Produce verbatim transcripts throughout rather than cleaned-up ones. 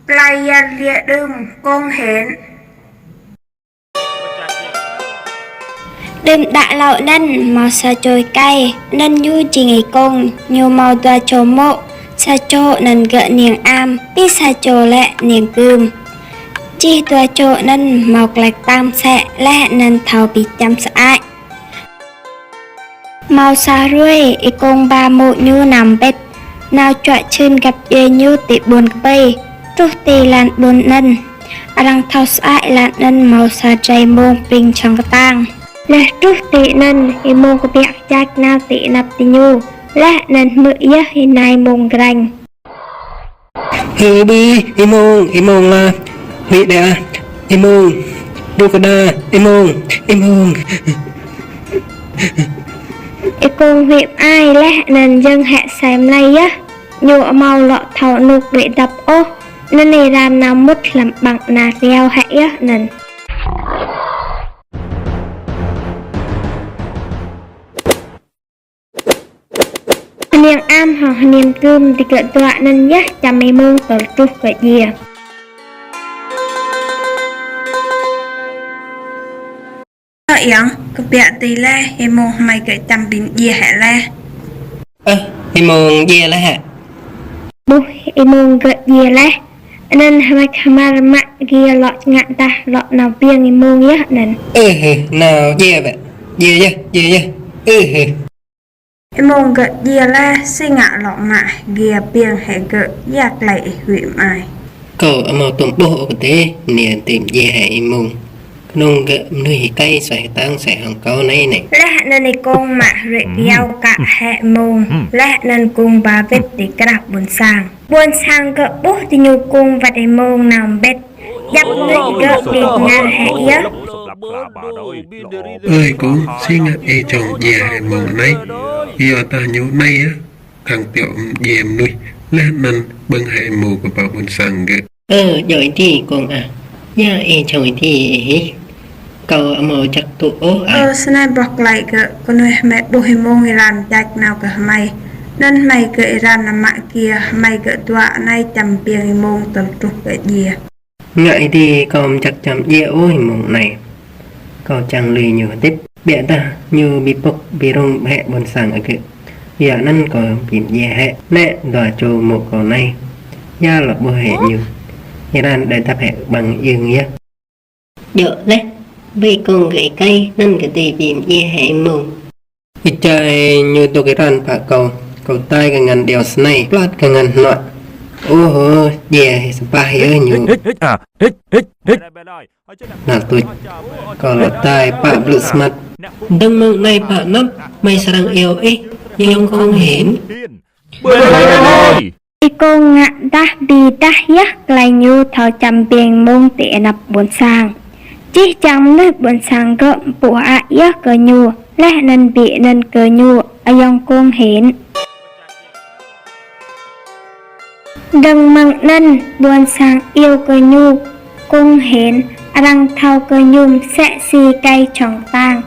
Klei yăl dliê đưm, Kông Hên. Đưm đă êlâo anăn mâo sa čô êkei, anăn ñu jing Y Kông, ñu mâo dua čô mô̆, sa čô anăn gơ̆ Niêng Am, bi sa čô lĕ Niêng Kưm. Jih dua čô anăn mâo klei ktang msĕ leh anăn thâo bi čăm sơăi. Mâo sa hruê, Y Kông ba mô̆ ñu nao mbĭt, nao čuă čhưn găp djuê ñu ti ƀuôn Kpei, truh ti êlan ƀuôn anăn. Arăng thâo sơăi êlan anăn mâo sa drei Y Mông prĭng jhŏng ktang. Leh truh ti anăn, Y Mông kbiă kčăk nao ti anăp diñu, leh anăn hmư̆ yơh ênai Y Mông grêñ. Hơ ƀi, Y Mông, Y Mông lah, huĭ đa, Y Mông, dôk đa, Y Mông, Y Mông. Y Kông huĭ mơai leh anăn jơ̆ng hĕ asei mlei yơh, ñu amâo lŏ thâo anôk đuĕ dăp ôh, anăn êran nao mŭt hlăm ƀăng ana riâo hĕ yơh anăn. Niêng Am hŏng Niêng Kưm digơ̆ dua anăn yơh čăm Y Mông tơl truh kơ djiê. Ơ ayŏng, kbiă ti leh, Y Mông hmei gơ̆ čăm bi mdjiê hĕ leh. Ơ, Y Mông djiê leh hĕ? Ƀuh, Y Mông gơ̆ djiê leh. Anăn hmei kmar mă giê lŏ ngă dah lŏ nao biêng Y Mông yơh anăn. Ơ hơ, nao djiê bĕ. Djiê yơh, djiê yơh. Ơ hơ. Y Mông gơ̆ djiê leh, si ngă lŏ mă giê biêng hĕ gơ̆, ya klei ih huĭ mơai. Kâo amâo tuôm ƀuh ôh kơ dê, mniê ti mdjiê hĕ Y Mông. Knŏng gơ̆ mnuih êkei suaih ktang suaih hŏng kâo anei nĕ. Leh anăn Y Kông mă hruê kyâo kă hĕ Y Mông. Leh anăn kông ba wĭt ti krah ƀuôn sang. Ƀuôn sang gơ̆ ƀuh diñu kông wăt Y Mông nao mbĭt. Djăp mnuih gơ̆ bi kngăr hĕ yơh. Ơ Y Kông, si ngă ih jhŏng djiê hĕ Y Mông anei? Kyuadah ñu anei yơh khăng tiŏ mdjiê mnuih, leh anăn ƀơ̆ng hĕ êmô kơ ƀuôn sang gơ̆. Ơ, djŏ êdi kông ah. Ya ih jhŏng êdi ih? Kâo amâo jăk tŭ ôh ah. Ơ, snei boh klei gơ̆, knuih hmei ƀuh Y Mông êran jăk nao kơ hmei. Anăn hmei gơ̆ êran nao mă giê, hmei gơ̆ dua anei čăm biêng Y Mông tơl truh kơ djiê. Ngă êdi kâo amâo jăk čăm djiê ôh Y Mông anei. Kâo čiăng lui ñu hdĭp. Ƀiădah ñu bi pŭk bi rŭng hĕ ƀuôn sang agơ̆. Kyuanăn kâo bi mdjiê hĕ. Nĕ dua čô mô̆ kâo anei. Ya lŏ ƀuh hĕ ñu. Êran đuĕ dăp hĕ ƀăng yơ̆ng yơh. Djŏ leh, bi kông gơ̆ êkei, anăn gơ̆ dưi bi mdjiê hĕ Y Mông. Êjai ñu dôk êran pă kâo, kâo tai kơ ngăn điâo snei, plat kơ ngăn hnuă. Ôh, djiê hĕ sơpah yơh ñu. Năl tuč, kâo lŏ tai pă blư̆ smăt. Dơ̆ng mơ̆ng anei pă anăp, hmei srăng iêu ih, ayŏng Kông Hên. Y Kông ngă dah bi dah yơh klei ñu thâo čăm biêng Y Mông ti anăp ƀuôn sang. Jih jang mnuih ƀuôn sang gơ̆ mpŭ hơăi yơh kơ ñu, leh anăn bi anăn kơ ñu, ayŏng Kông Hên. Dơ̆ng mơ̆ng anăn, ƀuôn sang iêu kơ ñu, Kông Hên, arăng thâo kơ ñu msĕ si êkei jhŏng ktang.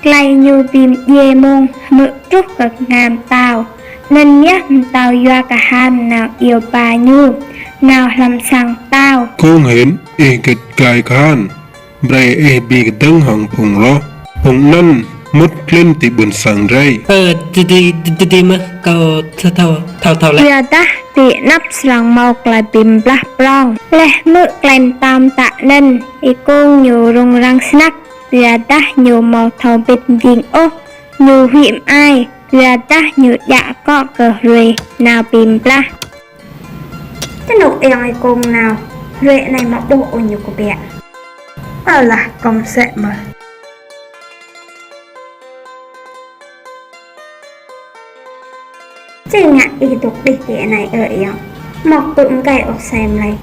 Klei ñu bi mdjiê Y Mông hmư̆ truh kơ kngan mtao. Anăn yơh mtao yua kahan nao iêu ba ñu, nao hlăm sang mtao. Kông Hên, ih gĭt gai kahan, brei ih bi kdơ̆ng hŏng phung roh. Phung anăn mŭt klĭn ti ƀuôn sang drei. Ơ, dê, dê, dê, dê mơh, kâo thâo, thâo, thâo, thâo leh. Kyuadah ti anăp srăng mâo klei bi blah prŏng. Leh hmư̆ klei mtao mtă anăn, Y Kông ñu rŭng răng snăk. Kyuadah ñu amâo thâo bĭt mjing ôh, ñu huĭ mơai. Kyuadah ñu djă akŏ kơ hruê nao bi blah. Ti anôk ayŏng Y Kông nao, hruê anei amâo ƀuh ôh ñu kbiă. Alah, kâo msĕ mơh. Si ngă ih dôk đih ti anei ơ ayŏng? Amâo kpư̆ mgei ôh asei mlei.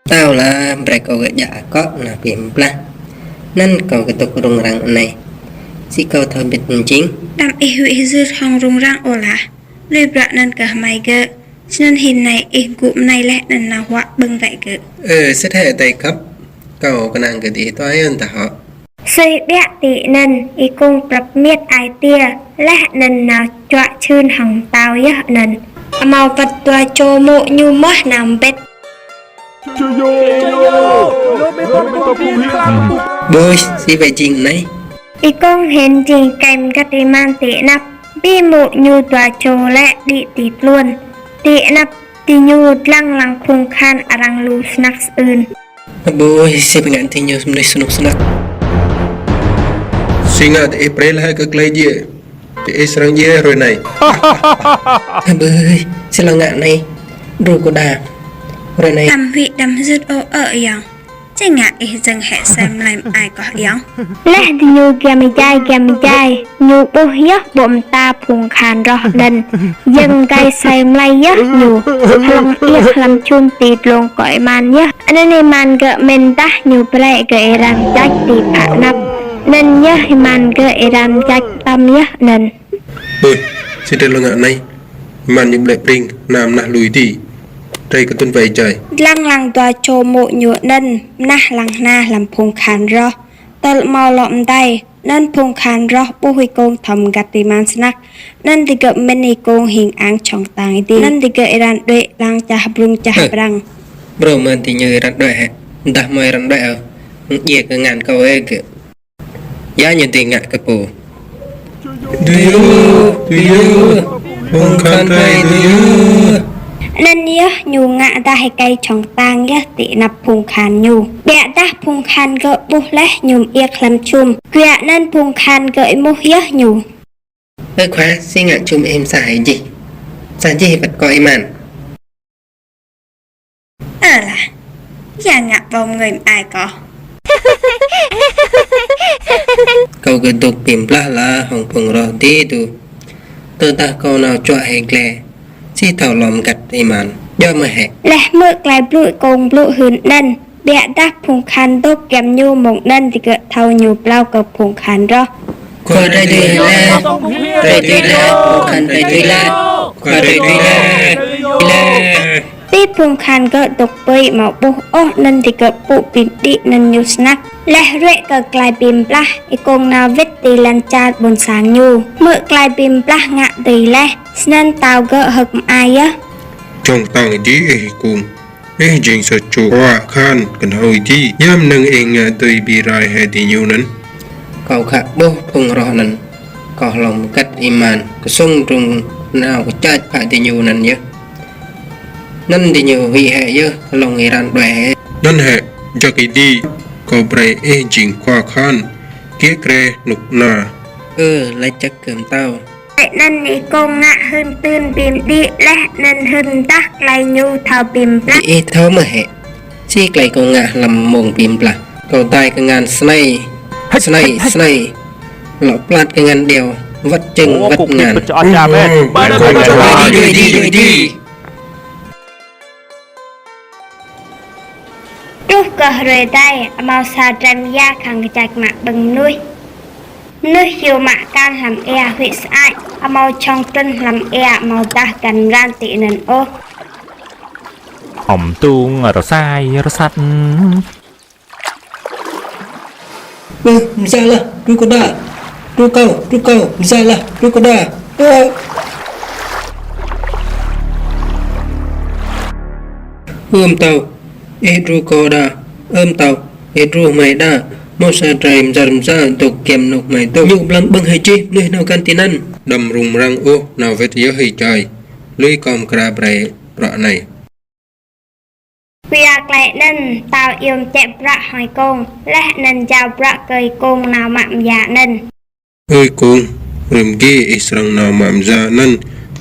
Mtao lač brei kâo gơ̆ djă akŏ nao bi blah. Anăn kâo gơ̆ dôk rŭng răng anei. Si kâo thâo bĭt mjing? Đăm ih huĭ hyưt hŏng rŭng răng ôh lah. Lui bruă anăn kơ hmei gơ̆. Snăn hĭn anei ih gŭ mnei leh anăn nao huă ƀơ̆ng wĕ gơ̆. Ơ, sĭt hĕ adei khăp. Kâo knang kơ diih dua ayŏng dah hŏ. Sui ƀiă ti anăn, Y Kông prăp miêt ai tiê, leh anăn nao čuă čhưn hŏng mtao yơh anăn. Amâo wăt dua čô mô̆ ñu mơh nao mbĭt. Ƀuh, si wĕ jing anei. Y Kông hĭn jing êkei mgăt êman ti anăp, bi mô̆ ñu dua čô lĕ đĭ ti tluôn. Ti anăp diñu dlăng lăng phung kahan arăng lu snăk sơưn. Ƀuh, si wĕ ngă diñu mnuih snŭk snăk. Si ngă diih brei leh kơ klei djiê. Diih srăng djiê hruê anei. Ƀuh, si lŏ ngă anei. Đru kâo đa. Hruê anei. Đăm huĭ đăm hyưt ôh ơ ayŏng. Si ngă ih jing hĕ asei mlei mơai koh ayŏng. Leh diñu giăm êjai giăm êjai, ñu ƀuh yơh ƀô̆ mta phung kahan roh anăn. Yơ̆ng gai asei mlei yơh ñu. Hlŏng iêk hlăm čhum ti dlông kơ êman yơh. Anăn êman gơ̆ mĭndah ñu brei kơ êran jač ti phă anăp. Anăn yơh êman gơ̆ êran jač tăm yơh anăn. Ƀuh, si drei lŏ ngă anei. Êman ñu ƀlĕ pring, nam nah lui ti. Drei kdŭn wĕ êjai. Dlăng lăng dua čô mô̆ ñu anăn, mnah lăng hna hlăm phung kahan roh. Tơl amâo lŏ mdei, anăn phung kahan roh ƀuh Y Kông thâo mgăt êman snăk. Anăn digơ̆ mĭn Y Kông hing ang čŏng ktang êdi. Anăn digơ̆ êran đuĕ lăng čah brŭng čah brăng. Brô mơ̆n diñu êran đuĕ hĕ. Dah mâo êran đuĕ ôh. Djiê kngan kâo ê gơ̆. Ya ñu dưi ngă kơ pô. Dui yơh, dui yơh. Phung kahan drei dui yơh. Anăn yơh ñu ngă dah êkei čŏng ktang yơh ti anăp phung kahan ñu. Ƀiădah phung kahan gơ̆ ƀuh leh ñu mơiêk hlăm čhum. Kyua anăn phung kahan gơ̆ êmuh yơh ñu. Ơ khua, si ngă čhum ih msah jih. Msah jih wăt kơ êman. Ơ lah, ya ngă ƀâo mngưi mơai koh. Kâo kơ dôk bi blah lah hŏng phung roh dih dŭ. Tơdah kâo nao čuă hĕ gle, si thâo lŏ mgăt êman. Djŏ mơh hĕ. Leh hmư̆ klei blŭ Y Kông blŭ hưn anăn, ƀiădah phung kahan dôk giăm ñu mông anăn digơ̆ thâo ñu blâo kơ phung kahan roh. Khua drei dưi leh, drei dưi leh, phung kahan drei dưi leh, khua drei dưi leh, leh. Bi phung kahan gơ̆ dôk pui amâo ƀuh ôh anăn digơ̆ pŭ bi mđĭ anăn ñu snăk. Leh ruê̆ kơ klei bi blah, Y Kông nao wĭt ti lăn čar ƀuôn sang ñu. Hmư̆ klei bi blah ngă dưi leh, snăn mtao gơ̆ hơ̆k mơai yơh. Čŏng ktang êdi ih Y Kông. Ih jing sa čô khua kahan knhâo êdi. Ya mnơ̆ng ih ngă dưi bi rai hĕ diñu anăn. Kâo khă ƀuh phung roh anăn. Kâo hlŏng mgăt êman ksŭng drŭng nao kčač phă diñu anăn yơh. Anăn diñu huĭ hĕ yơh hlŏng êran đuĕ hĕ. Anăn hĕ, jăk êdi, kâo brei ih jing khua kahan, kiă kriê knŭk kna. Ơ, lač jăk kơ mtao. Leh anăn Y Kông ngă hưn tưn bi mđĭ leh anăn hưn mdah klei ñu thâo bi blah. Ih thâo mơh hĕ. Si klei kâo ngă hlăm mông bi blah. Kâo dai kngan snei, snei, snei. Lŏ plat kngan điâo, wăt čơ̆ng, wăt kngan. Truh kơ hruê êdei, amâo sa drei mâo khăng kčač mă ƀơ̆ng mnuih. Mnuih hiu mă kan hlăm êa huĭ sơăi, amâo čŏng trŭn hlăm êa amâodah găn mran ti anăn ôh. Ăm tung rơsai rơsăt. Ơ, msah lah, đru kâo đa. Đru kâo, đru kâo, msah lah, đru kâo đa. Ơ. Ơ mtao, ih đru kâo đa. Ơ mtao, ih đru hmei đa. Mâo sa drei mjar mja dôk giăm anôk hmei dôk. Ñu blăm ƀơ̆ng hĕ jih, mnuih nao găn tinăn. Đăm rŭng răng ôh, nao wĭt yơh êjai. Lui kâo mkra brei bruă anei. Kyua klei anăn, mtao iêu mčĕ bruă hŏng Y Kông, leh anăn jao bruă kơ Y Kông nao mă mja anăn. Ơ Y Kông, hruê mgi ih srăng nao mă mja anăn,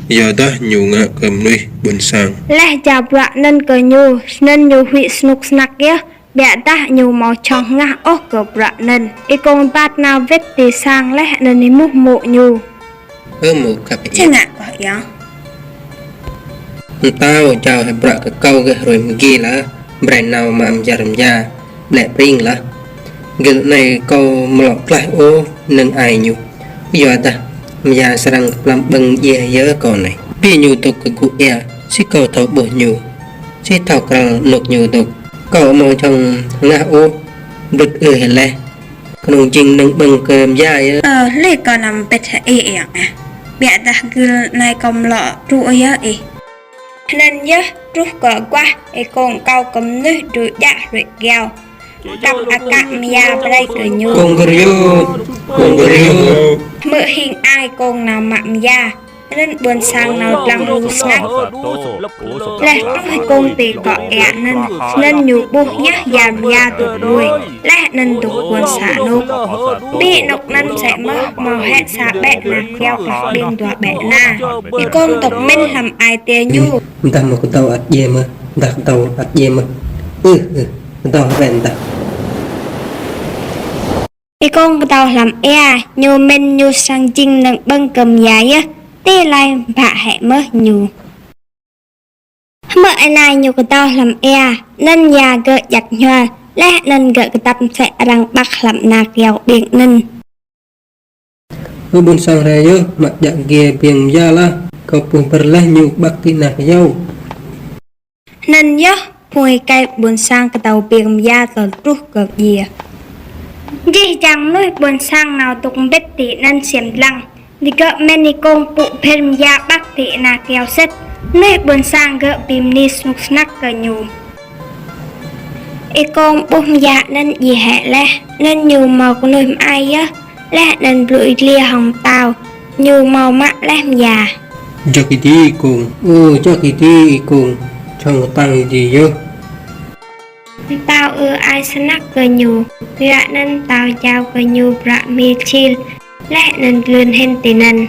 kyuadah ñu ngă kơ mnuih ƀuôn sang. Leh jao bruă anăn kơ ñu, snăn ñu huĭ snŭk snăk yơh, ƀiădah ñu amâo čŏng hngah ôh kơ bruă anăn. Y Kông êbat nao wĭt ti sang leh anăn êmuh mô̆ ñu. Ơ mô̆ khăp ih. Čiăng ngă koh ayŏng. Mtao jao hĕ bruă kơ kâo gơ̆ hruê mgi lah, brei nao mă mjar mja, ƀlĕ pring lah. Gơ̆ anei kâo amâo lŏ tlaih ôh mnơ̆ng ai ñu. Kyuadah mja srăng kplăm ƀơ̆ng djiê yơh kâo anei. Bi ñu dôk kơ gŭ êa, si kâo thâo ƀuh ñu. Si thâo kral anôk ñu dôk. Kâo amâo čŏng hngah ôh, blŭt ư hĕ leh. Knŏng jing mnơ̆ng ƀơ̆ng kơ mja yơh. Ơ, lui kâo nao mbĭt hĕ ih ayŏng ah. Ƀiădah gưl anei kâo amâo lŏ đru ôh yơh ih. Anăn yơh truh kơ aguah Y Kông akâo kơ mnuih đru djă hruê kyâo, kăp akă mya brei kơ ñu. Kông gơ̆ yơh, kông gơ̆ yơh. Hmư̆ hing ai Y Kông nao mă mya, anăn ƀuôn sang nao dlăng lu snăk. Leh truh Y Kông ti kŏ êa anăn, anăn ñu ƀuh yơh ya mya dôk hluê, leh anăn dôk ƀuôn sang anôk. Bi anôk anăn msĕ mơh mâo hĕ sa ƀĕ ana kyâo ƀiêng dua ƀĕ ana. Y Kông dôk mĭn hlăm ai tiê ñu. Mdah mâo kdâo ăt djiê mơh, mdah kdâo ăt djiê mơh. Ư, ư, kdâo hriê mdah. Y Kông kdâo hlăm êa, ñu mĭn ñu srăng jing mnơ̆ng ƀơ̆ng kơ mya yơh, ti lei bhă hĕ mơh ñu. Hmư̆ ênai ñu kdâo hlăm êa, anăn ya gơ̆ jăk ñuăl, leh anăn gơ̆ kdăp msĕ arăng ƀăk hlăm ana kyâo ƀiêng anăn. Ơ ƀuôn sang hriê yơh, mă djă giê ƀiêng mya lah, kâo puh bơr leh ñu ƀăk ti ana kyâo. Anăn yơh, phung êkei ƀuôn sang kdâo ƀiêng mya tơl truh kơ djiê. Jih jang mnuih ƀuôn sang nao dôk mbĭt ti anăn ksiêm dlăng. Digơ̆ mĭn Y Kông pŭ bhĭr mya ƀăk ti ana kyâo sĭt, mnuih ƀuôn sang gơ̆ bi mni snŭk snăk kơ ñu. Y Kông ƀuh mya anăn djiê hĕ leh, anăn ñu mâo knuih mơai yơh, leh anăn blŭ êliê hŏng mtao, ñu mâo mă leh mya. Jăk êdi Y Kông, ơ, jăk êdi Y Kông, jhŏng ktang êdi yơh. Mtao ư ai snăk kơ ñu, kyuanăn mtao jao kơ ñu bruă hmil čhil, leh anăn dlưn hĭn tinăn.